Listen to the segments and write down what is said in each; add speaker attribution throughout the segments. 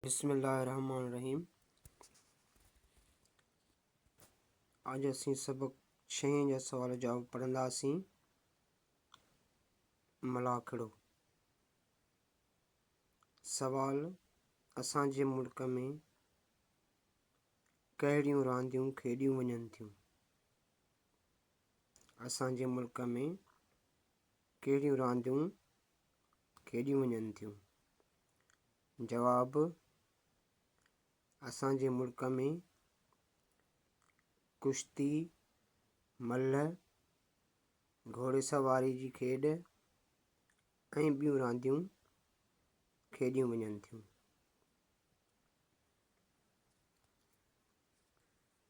Speaker 1: بسم الله الرحمٰن الرحيم اڄ اسين سبق ڇهين جا سوال جواب پڙهنداسين ملاکڙو سوال اسان جي ملڪ ۾ ڪهڙيون رانديون کيڏيون وڃن ٿيون اسان جي ملڪ ۾ ڪهڙيون رانديون کيڏيون وڃن ٿيون جواب، اسان جي ملڪ ۾ ڪشتي، ملهه، گهوڙي سواري جي کيڏ ۽ ٻيون رانديون کيڏيون وڃن ٿيون.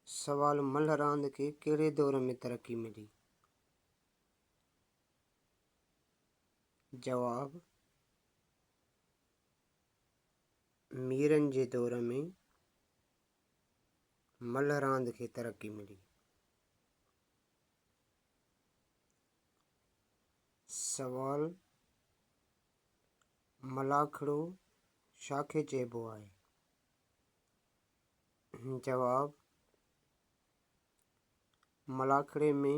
Speaker 1: سوال ملهه راند کي ڪهڙي دور ۾ ترقي ملي؟ جواب، ميرن جي دور ۾ ملهه راند کي ترقي ملي. سوال، ملاکڙو ڇا کي چئبو آهي؟ جواب، ملاکڙي ۾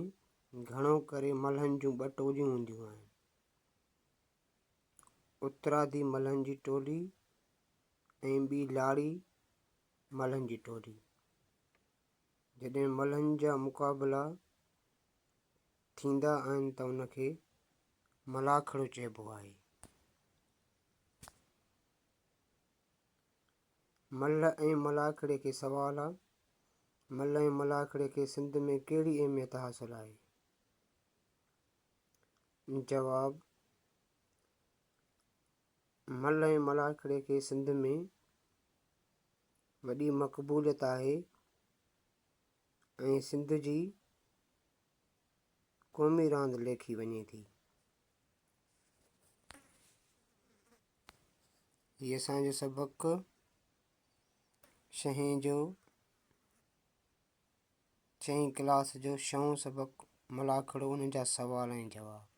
Speaker 1: گهڻو ڪري ملهن جون ٻه ٽوليون هونديون آهن. اترادي ملهن جي ٽولي ۽ ٻي لاڙي ملهن جي ٽولي. جڏهن ملهن جا مقابلا ٿيندا آهن ته ان کي ملاکڙو چئبو آهي. ملهه ۽ ملاکڙي کي سوال آ، ملهه ۽ ملاکڙي کي سنڌ ۾ ڪهڙي اهميت حاصل آهي؟ جواب، ملهه ۽ ملاکڙي کي سنڌ ۾ وڏي مقبوليت آهي ۽ سنڌ جي قومي راند ليکي وڃي ٿي. هي اسان جو سبق ڇهين جو چئين ڪلاس جو ڇهون سبق ملاکڙو ان جا سوال ۽ جواب.